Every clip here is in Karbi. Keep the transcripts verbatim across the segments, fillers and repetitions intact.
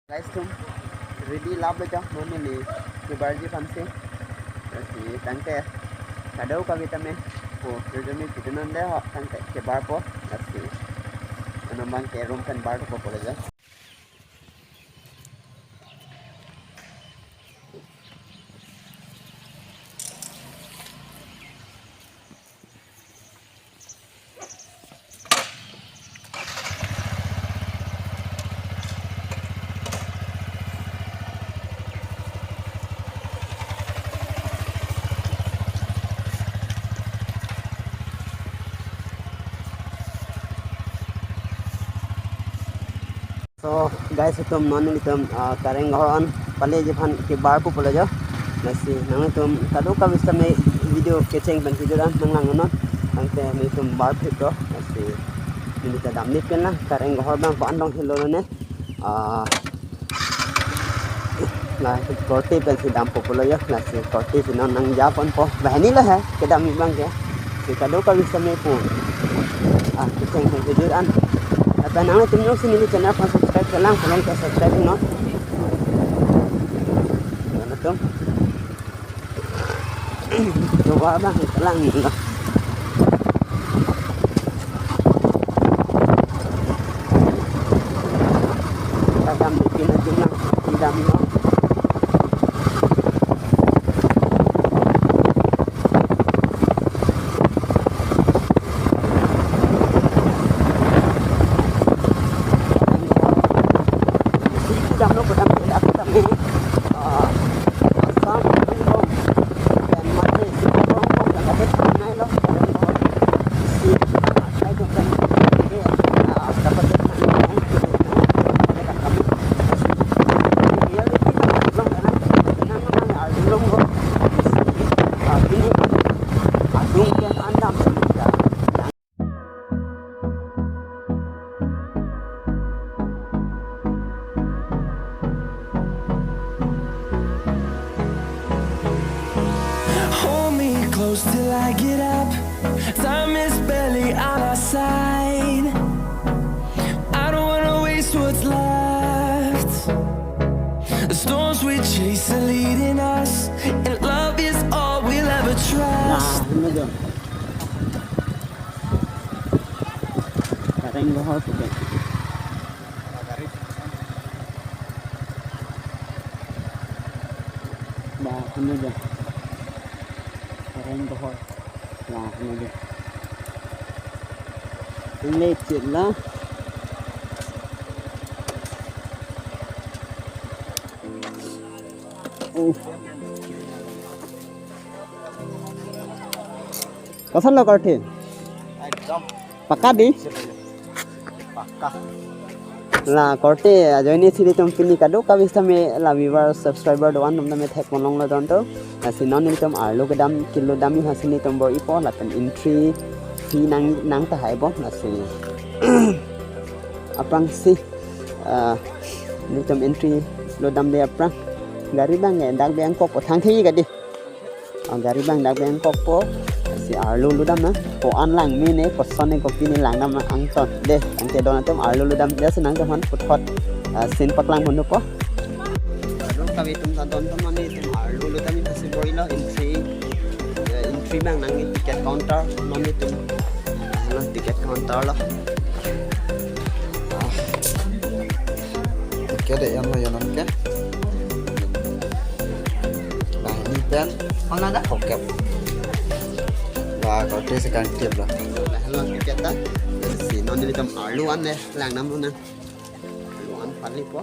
Guys, itum ready lap lo jo, non neli kebarji aphansi. Lasi tangte kadokave tame pu, ready ni pidun non de ho, tangte kebarpo. Lasi non abang ke room pen barpo pulo jo. So guys, itum non nelitum, ah, Kareng Ghor an paleji aphan kebarpo pulo jo. Lasi nanglitum kadokave sitame video kecheng pen kejut an nanglangnon. Tangte nelitum barphit lo. Lasi neli ta damji pen lang, Kareng Ghor abang ko-an along helo ne. Ah, la korte pensi dampo pulo jo, lasi korte si non nangjaponpo. Banghini lo he kedamji abang ke. Si kadokave sitame pu, ah, kecheng pen kejut an. Lapen nanglitum jongsi neli channel aphan subscribe-ke lang, tolong ke subscribe non. Nanglitum coba abang lang lo. Kadam bikin aja lang, kadam lo. Kadam lo, kadam lo, kadam lo. Ah, Assam, Hold me close till I get up. Time is barely on our side. I don't wanna waste what's left. The storms we chase are leading us, and love is all we'll ever trust. Kareng Ghor puke. Ba, ano dyan? Kareng Ghor. Ba, ano dyan? Ang late sila. Oh. Koson lo korte? Ekdom. Pakka dei? Pakka. La korte ajoine si nelitum pini kadokave sitame la viewer subscriber do-an atum tame thekponlonglo tonto. Lasi non nelitum arlo kedam kilo damji aphansi nelitum bor-ipo lapen entry fee nang nangtahai bom lasi. Aphrangsi, ah, nelitum entry lo damde aphrang gari abang ke dak abang kokpo, thangthek kadi. Ah, gari abang dak abang kokpo. Si arlo lo dam nang. Ko-an langme ne, koson ne, kopi ne langdam angton. Dei, tangte don atum arlo lo damde si nangtum aphan puthot, ah, scene paklang ponpo. Kadokave atum ta don atum mane itum arlo lo damji aphansi bor-ilo, entry, eh, entry abang nang ticket counter, non itum, ah, ticket counter lo. Ah. Ticket e-em lo, ya non ke. Banghini pen. Mana ada? Oke. Wah, korte sekarang tip lah. Lah, lo ticket ta. Si non nelitum arlo an dei, langdamlo nang. Arlo an pali po.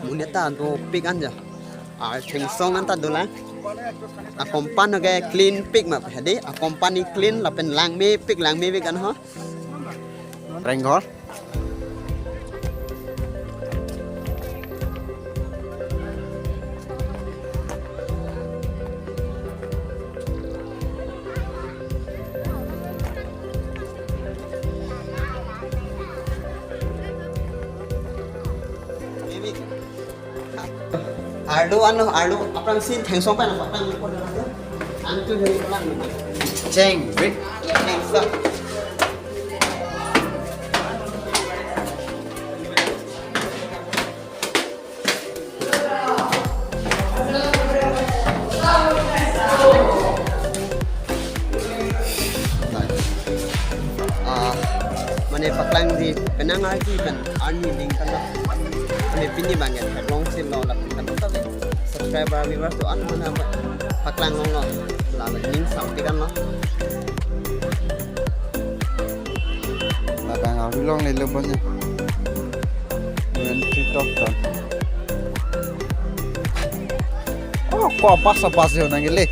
Monit ta dopik an ja. Ar thengsong an ta dolang. Akompan ke clean pik ma dei. Akompan clean lapen langmepik, langmepik an ho. Kareng Ghor. Arlo ano, arlo, aphrangsi thengsong pen, aphrang. Antu dari pulang. Cheng, break. Thengsong. Penang arti pen arni ding kan lo. Kami pini bang ya long silo lapen kan lo kami subscriber viewers do-an mana paklang longlo. Lalu ning sampai kan lo. Labang arlu longlelo bonnya. Entry tok ton. Oh, ko pas pas yo nang ile.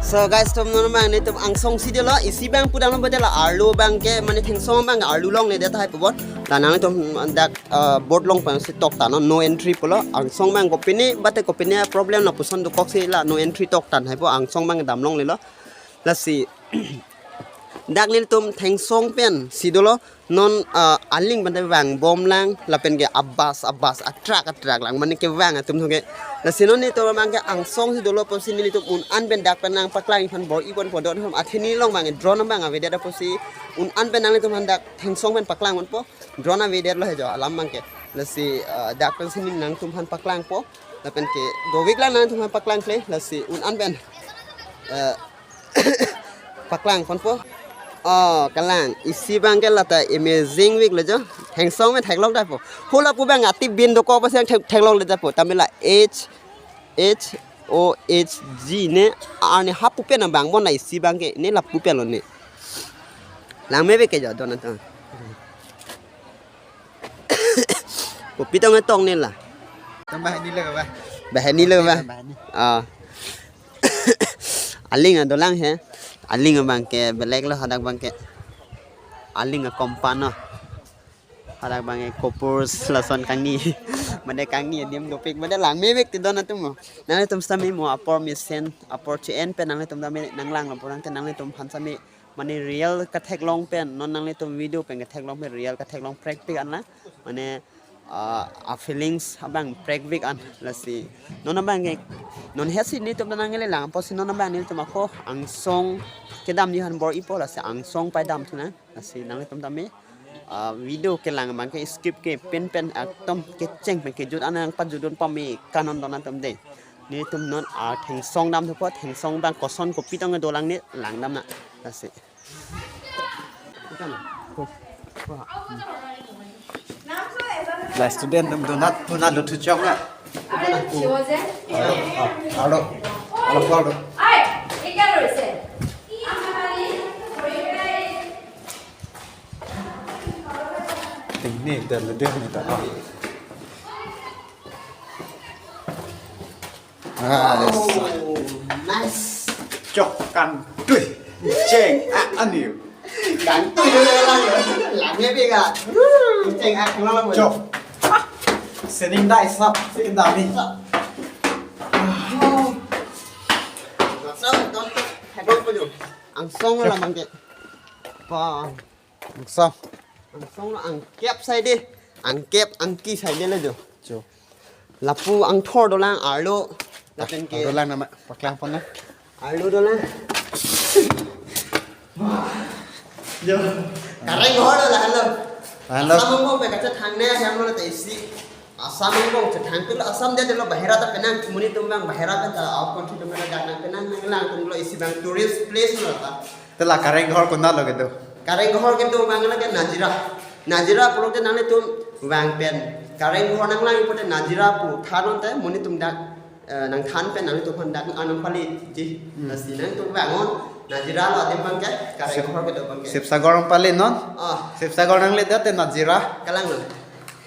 So guys, tum non bang netum angsong si dolo, isi bang pudam lo bade la arlu bang ke mane thengsong bang arlu longledet tahai pubon. La nangtum dak uh, board long pang si tok tano, no entry pulo. Angsong bang kopine bate kopine problem lapuson dokok si la no entry tok tan hai po, angsong bang dam longlelo. Lasi dak nelitum thengsong pen si dolo, non uh, aling bante vang bom lang lapen ke abas abas atrak atrak lang mane ke vang atum thoke. Lasi non netum bang ke angsong si dolo pusi nelitum un an pen dak pen nang paklang iphan bor-i ponpo, don hom athini long bang drone bang avedet pusi un an pen nanglitum han dak thengsong pen paklang ponpo. Drone avedet lo he jo alam bang ke. Lasi uh, dak pen si nangtum han paklang po. Lapen ke dovik lang nangtum han paklang kle. Lasi un an pen uh, paklang ponpo. Oh, kalang. Isi bang ke lata amazing vik lo jo. Thengsong pen theklong dai po. Hula pu bang ati bin dokok pasang thek-, theklongledet po. Tamila H H O H G ne arni hapu pen bang bon na isi bang ke ne lapu pen lo ne. Lang me be ke jo don atum. Kopi tong etong ne la. Tambah ini lo ba. Bahani lo ba. Bahani. Ah. Aling adolang he. Aling abang ke belek lo hadak bang ke. Aling a kompano. Hadak bang ke kopur lason kangni. Mane kangni adim dopik mane lang me bek ti don atum mo. Nanglitum sami mo apor mesen apor C N pen nanglitum dame nanglang lo purang te nanglitum han sami mane real katheklong pen non nanglitum video pen katheklong pen real katheklong prek pik an la mane ah, a feelings abang prek pik an. Lasi non abang ke non hesi netum nang le lang pusi non abang netum ako angsong kedam ni han bor-i po, lasi angsong pai dam thu na. Lasi nanglitum dame ah, video kelang abang ke skip ke pen pen atum kecheng pen kejut an nang pajudun pame kanon don atum de. Netum non a thengsong dam thupo, thengsong bang koson kopi tong dolang ne lang dam na. Lasi. La student atum donat donat lo thu chok na. Alo, alo, alo, alo. Ting ni, dah lebih ni tak. Ah, yes. Oh, nice. Chok kangtui. Cheng a aniu. Kangtui lo lang yo. Lang ye bega. Cheng a klo lo. Chok. Sening dai sap, sening dami. Angsong la mangke. Pa. Angsong. Angsong lo angkep sai de. Angkep angki sai de le jo. Jo. Lapu angthor dolang arlo. Lapen ke. Dolang nama paklang pon na. Arlo dolang. Jo. Kareng hor dolang arlo. Arlo. Assam mo pe kacha thang ne hem lo te isi. Assam angbong chethang pilo, Assam dia delo bahira ta penang, monit atum bang bahira ta out country atum bang dak nang penang nang lang atum lo isi bang tourist place lo ta. Te la Kareng Ghor konat lo kedo? Kareng Ghor kedo bang lake Nazira. Nazira pulote nanglitum bang pen Kareng Ghor nang lang pulote Nazira pu than non te monit atum dak, eh, nang than pen nanglitum phan dak anam pali ji. Hmm. Lasi nangtum bang on Nazira lo adim bang ke Kareng Ghor kedo bang ke. Sibsagar pali non? Ah. Sibsagar nang le date Nazira. Kalang lo.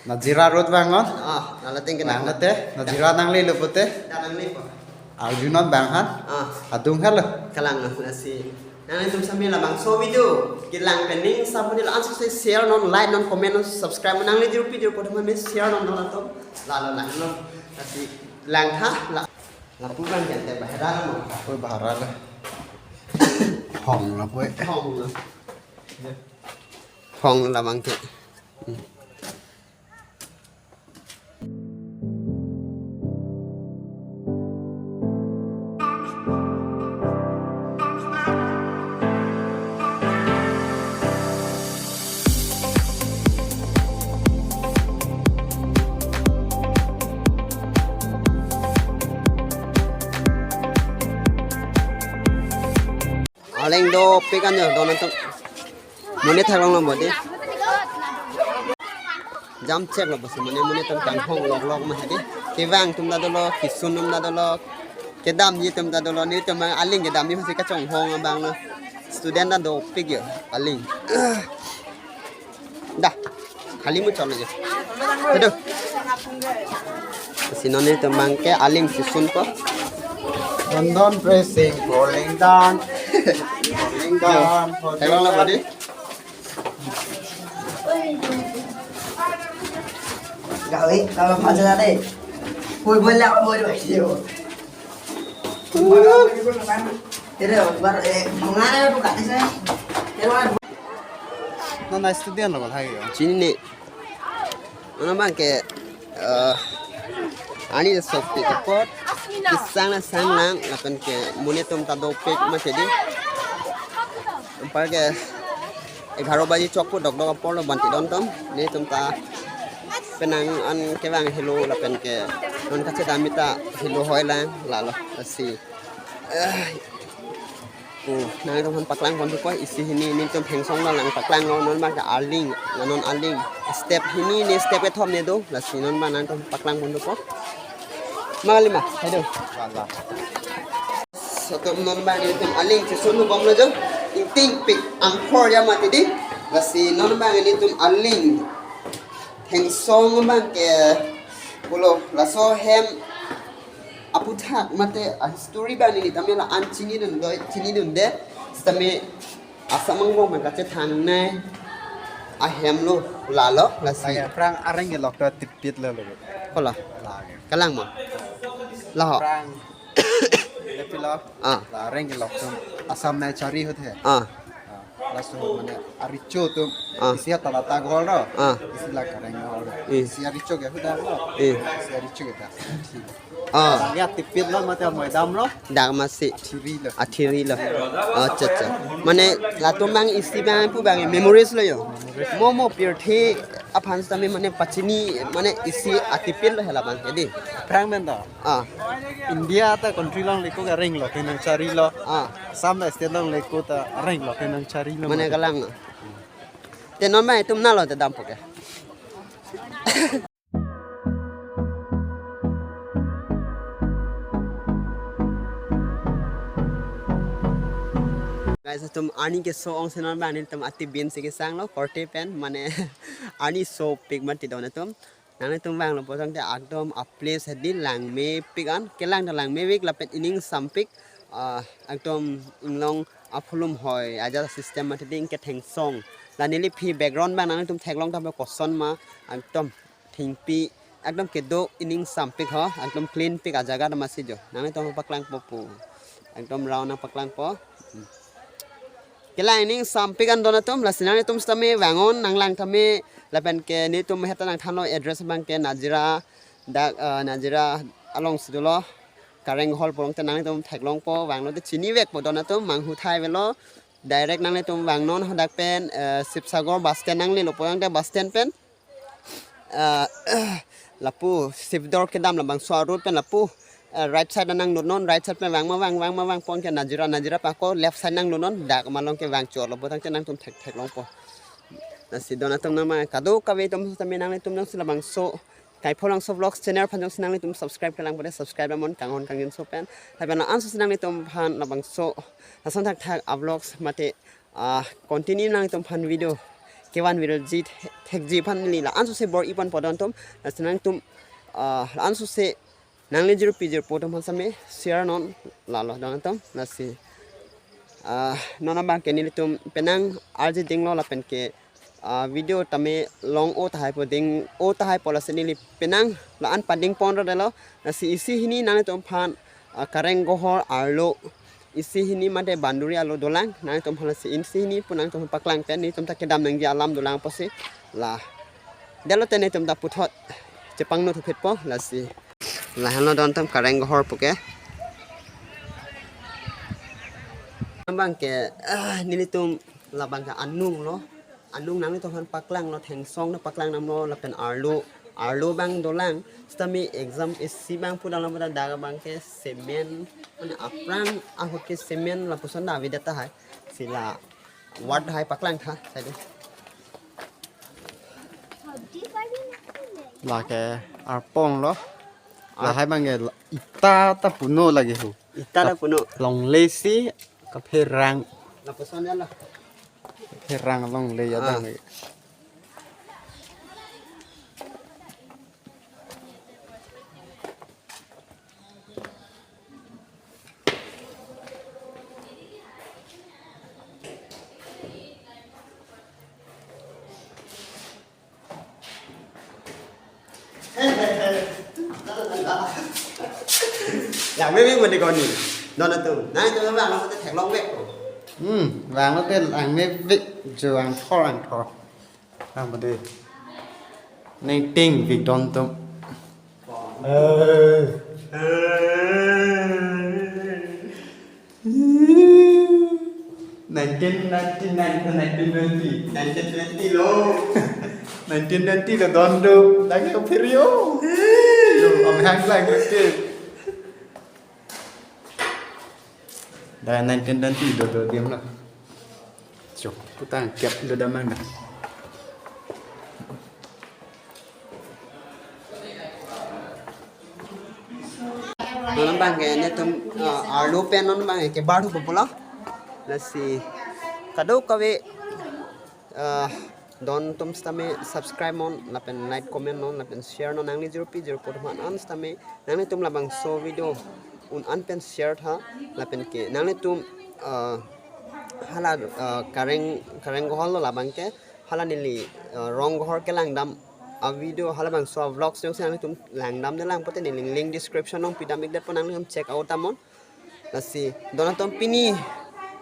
Nazira road bang non? Ah, nala tengke nang. Nang te, Nazira nang le lo pulote. Da nang le po. Arju non bang han. Ah. Adung halo. Kalang lo lasi. Nanglitum sami labangso video kelang pen ning sampuni la anso se share non, like non, comment non, subscribe non, nang le juru video pada mami share non non atum. Lalo lang lo. Lasi lang tha la. Lapu bang jante bahara lo. Oh, bahara lo. Hong lo poi. Hong lo. Hong labang ke. Kopi kan yo, don atum. Monit thak long lo bodi. Jam chek lo basi, monit, monit atum kanghong lok lok ma hedi. Kevang atum ta dolo, kisun atum ta dolo. Kedamji atum ta dolo, nelitum aling kedamji masi kachonghong abang lo. Student ta dopik yo, aling. Dah, khali mu cholo je. Aduh. Si non nelitum abang ke aling si sunpo. London pressing, falling down. Falling down, falling down. Tengok lah, bodi. Gawe, kalau macam tadi. Boy, boy, lah, boy, boy, yo. Tidak, baru, eh, mengalir buka di sini. Tidak, baru. Non student lo, hai. Chini ne. Mane abang ke, eh, arni sopik apot, kesang na sang lang, lapen ke monit atum ta dopik ma hedi. Anpar ke egharo baji chokpo dokdok apor lo banti don atum, nelitum ta penang an kevang helo lapen ke non kachedamji ta helo hoi lang lalo, lasi. Eh, Oh, nangtum aphan paklang pon thupo, isi hini nelitum Thengsong lo lang paklang lo, non abang ke aling, la non aling. Step hini ne step kethom ne do, lasi non abang nangtum paklang pon thupo. Mali ma, hai do. Wala. So atum non abang nelitum aling si sun bom lo jo. Ingtingpik angkor ya mati di. Lasi non abang nelitum aling. Thengsong abang ke pulo, laso hem aputhak mate a history abang neli tame la-an chinidun do, chinidunde, sitame Assam angbong abang kachethangnei ahem lo lalo, lasi. Lake aphrang areng kelok ta tipit lo lo. Kola. Lake. Kalang mo. Laho. Aphrang. Epilo. Ah. La areng kelok atum Assam nai chari huthe. Ah. Ah, laso mane aricho atum. Ah. Isi hala ta gol lo. Ah. Isi la kareng gol lo. Eh. Isi aricho ke huda lo. Eh. Isi aricho ke ta. Ah. Lake tipit lo mate moi dam lo. Dak masi. Athiri lo. Athiri lo. Acha, acha. Mane latum abang isi abang pu abang memories lo yo. Mo mo pirthe aphan sitame mane pachini mane isi atipit lo hela abang hedi. Aphrang pen to. Ah. India ta country along leko ke areng lo, ke nang chari lo. Ah. Assam ta state along leko ta areng lo, ke nang chari lo. Mane kalang. Te non abang itum na lo te dampo ke. Guys, atum arni keso ong si non abang nelitum atibin si kesang lo, korte pen, mane arni sopik mati don atum. Nanglitum vanglo pulo tangte ekdom a place hedi langmepik an, kelang ta langmepik lapen iningsampik, ah, ekdom inglong aphulum hoi ajat system mati ding ke Thengsong. La neli aphi background abang nanglitum theklong tame koson ma, ekdom thengpi, ekdom kedo iningsampik ho, ekdom clean pik ajaga ta masi jo. Nanglitum paklangpo pu. Ekdom round nangpaklangpo. Kelang iningsampik an don atum, lasi nanglitum sitame vang-on, nanglang tame, lapen ke nelitum heta nangthanlo address abang ke Nazira, dak, eh, Nazira along si dolo, Kareng Hall porong te nanglitum theklongpo, vanglo te chinivekpo don atum, manghu thai avelo, direct nanglitum vangnon hadak pen, eh, Sibsagar bus stand nanglelo pulo tangte bus stand pen, ah, lapu Sibdor kedam labangso a-road pen lapu, ah, right side nangdunnon, right side pen vang ma vang, vang ma vang pon ke Nazira, Nazira pa ako left side nangdunnon, dak malom ke vang cholo pulo tangte nangtum thek theklongpo. Lasi don atum nama kadokave atum sitame nanglitum jongsi labangso Kaipholangso Vlogs channel aphan jongsi nanglitum subscribe kelang pute subscribe lamon kanghon kangjinso pen. Lapen la-anso si nanglitum aphan labangso lason thakthak a-vlogs mate ah, continue nangtum aphan video kevan viral ji thekji aphan neli la-anso si bor-i ponpo don atum, lasi nangtum, ah, la-anso si nangli jirpi jirpo atum aphan sitame share non lalo don atum, lasi, ah, non abang ke nelitum penang arje dinglo lapen ke, ah, video tame long-o tahai po ding-o tahai po, lasi neli penang la-an pading pon ra delo, lasi isi hini nanglitum aphan, ah, Kareng Gohor arlo isi hini mate boundary arlo dolang, nangtum aphan lasi isi hini pu nangtum aphan paklang pen, nelitum ta kedam nangji alam dolang pusi la. Delo te nelitum ta puthot chepangno thuphitpo lasi. Lahenlo don atum Kareng Gohor puke. Abang ke, ah, nelitum labang ke anung lo. Anung nanglitum aphan paklanglo, Thengsong nangpaklang damlo, lapen arlo Arlo abang dolang, sitame exam isi abang pudang lam dak abangke cement, mane apran ahut ke cement lapuson ta avedet tahai. Si la ward hai paklang tha, sai do. Lake arpong lo. Lahai abangke la-, ita ta puno lagi hu. Ita ta puno. Longle si kapherang. Lapuson ya la. Kapherang longle ya. Ah. Abangke. Lang meme mandi koni. Non atum. Nangtum vanglo te theklongvek ko. Hmm, vanglo te lang meme jo angthor angthor. Ang mandi. Neng ting vik don atum. Eh. Nineteen ninety-nine to nineteen twenty. Nineteen twenty lo. Nineteen twenty lo don do. Lagi ke period. Yo, amhang lang lagi. Dak nineteen twenty do do diam lo. Cok, putang kiap do damang dah. Non abangke netum, uh, arlo pen non abangke kebar thupo pulo. Lasi kadokave, uh, don atum sitame subscribe non, lapen like, comment non, lapen share non, nangli jirpi jirpo atum an sitame, nanglitum labangso video un an pen share tha, lapen ke nanglitum, uh, hala, uh, Kareng, Kareng Kohor lo labangke, hala neli, uh, Rong Kohor kelangdam a-video halabangso a-vlogs jongsi nanglitum langdamde lang pote neli link description along pidam-ikdetpo, nanglitum check out tha non. Lasi don atum pini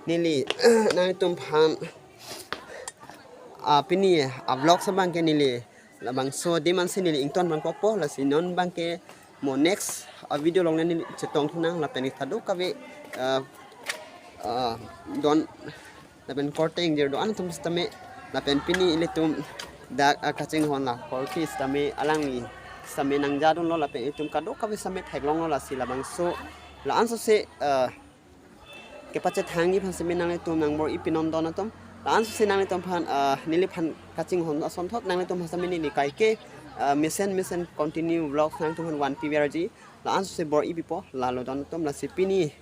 neli nanglitum aphan, ah, pini a-vlogs abangke neli labangso adim ansi neli ingtonpon kokpo, lasi non abangke mo next a-video along neli chetong thunang, lapen kadokave, ah, ah, don lapen korte ingjir do-an atum sitame, lapen pini ilitum dak, ah, kachinghon la korte sitame alangli sitame nangjadunlo, lapen ilitum kadokave sitame theklonglo, lasi labangso la-anso si, ah, kepachethangji aphan sitame nanglitum nangbor-ipi non don atum. La-anso si nanglitum aphan, ah, neliphan kachinghon asonthot nanglitum aphan sitame neli kaike, ah, mesen mesen continue vlogs nanglitum aphan vanpi verji. La-anso si bor-ipipo, lalo don atum, lasi pini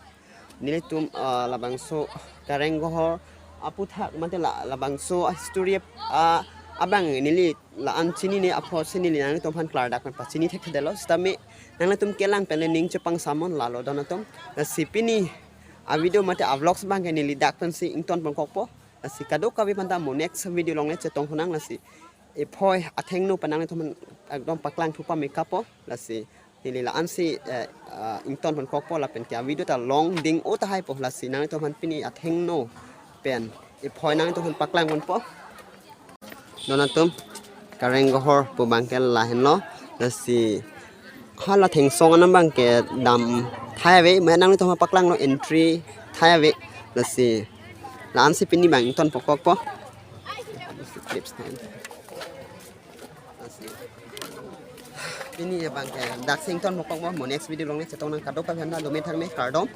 nelitum, ah, labangso Kareng Kohor aputhak mate la, labangso a-history, ah, abang neli la-an chinine apotsi neli nanglitum aphan klardak pen pachini thekthedetlo, sitame nanglitum kelang pen le ning chepangsam non, lalo don atum. Lasi pini a-video mate a-vlogs abangke neli dak pensi ingtonpon kokpo. Lasi kadokave aphanta mo next video along le chetong thunang, lasi iphoi athengno pen nanglitum aphan ekdom paklang thu pame kapo, lasi neli la-ansi, eh, ah, ingtonpon kokpo, lapen ke a-video ta long ding-o tahaipo, lasi nanglitum aphan pini athengno pen iphoi nanglitum aphan paklangponpo. Don atum, Kareng Kohor pu abangke lahenlo, lasi hala thengsong anam abangke dam thai ave, mane nanglitum aphan paklanglo entry thai ave, lasi la-ansi pini abang ingtonpon kokpo. Lasi clips time. Lasi pini abangke daksi ingtonpon kokpo, mo next video along le chetong nang, kadokave aphanta dome thakme, kardom.